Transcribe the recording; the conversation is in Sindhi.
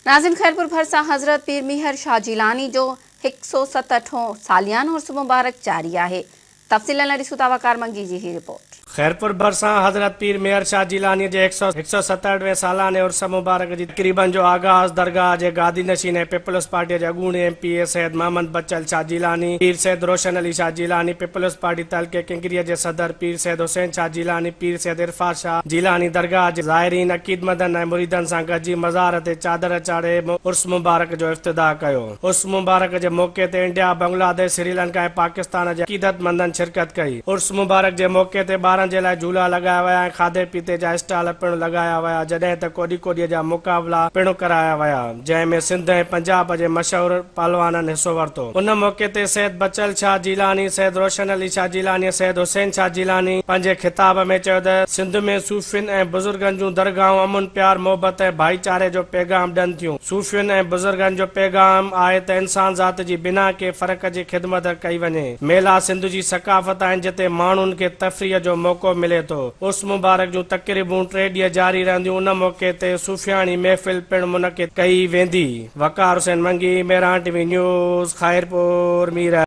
ناظرين خيرپور ڀرسان حضرت پير ميهر شاهه جيلاني جو 167 هون ساليانو عرس مبارڪ جاري آهي. تفصيل لاء ڏسون ٿا وقار منگي جي هي رپورٽ. خيرپور ڀرسان حضرت پير ميهر شاهه جيلاني جي 167 وين سالاني عرس مبارڪ جي تقريبن جو آغاز درگاهه جي گادي نشين ۽ پيپلز پارٽي جي اڳوڻي M P A Syed Muhammad Bachal Shah Jilani, Pir Syed Roshan Ali Shah Jilani, peoples party تعلقي ڪنگريء جي صدر پير سيد حسين شاهه جيلاني، پير سيد عرفات شاهه جيلاني درگاهه جي زائرين، عقيدمندن ۽ مريدن سان گڏجي مزار تي چادر چاڙهي عرس مبارڪ جو افتتاح ڪيو. عرس مبارڪ جي موقعي تي انڊيا، بنگلاديش، سريلنڪا ۽ پاڪستان جي عقيدتمندن شرڪت ڪئي. عرس مبارڪ جي موقعي تي ٻارن جي لاء جهولا لڳايا ويا ۽ کاڌي پيتي جا اسٽال پڻ لڳايا ويا جڏهن ته ڪوڏي ڪوڏيء جا مقابلا پڻ ڪرايا ويا جنهن ۾ سنڌ ۽ پنجاب جي مشهور پهلوانن حصو ورتو. ان موقعي تي سيد بچل شاهه جيلاني، سيد روشن علي شاهه جيلاني ۽ سيد حسين شاهه جيلاني پنهنجي خطاب ۾ چيو ته سنڌ ۾ صوفين ۽ بزرگن جون درگاهون امن، پيار، محبت ۽ ڀائيچاري جو پيغام ڏين ٿيون. صوفين ۽ بزرگن جو پيغام آهي ته انسان ذات جي بنا ڪنهن فرق جي خدمت ڪئي وڃي. ميلا سنڌ جي ثقافت آهن جتي ماڻهن کي تفريح جو موقعو ملي ٿو. عرس مبارڪ جون تقريبون ٽي ڏينهن جاري رهنديون ان موقعي تي صوفياڻي محفل پڻ منعقد ڪئي ويندي. Waqar Hussain Mangi, Mehran T V news, Khairpur Mirs.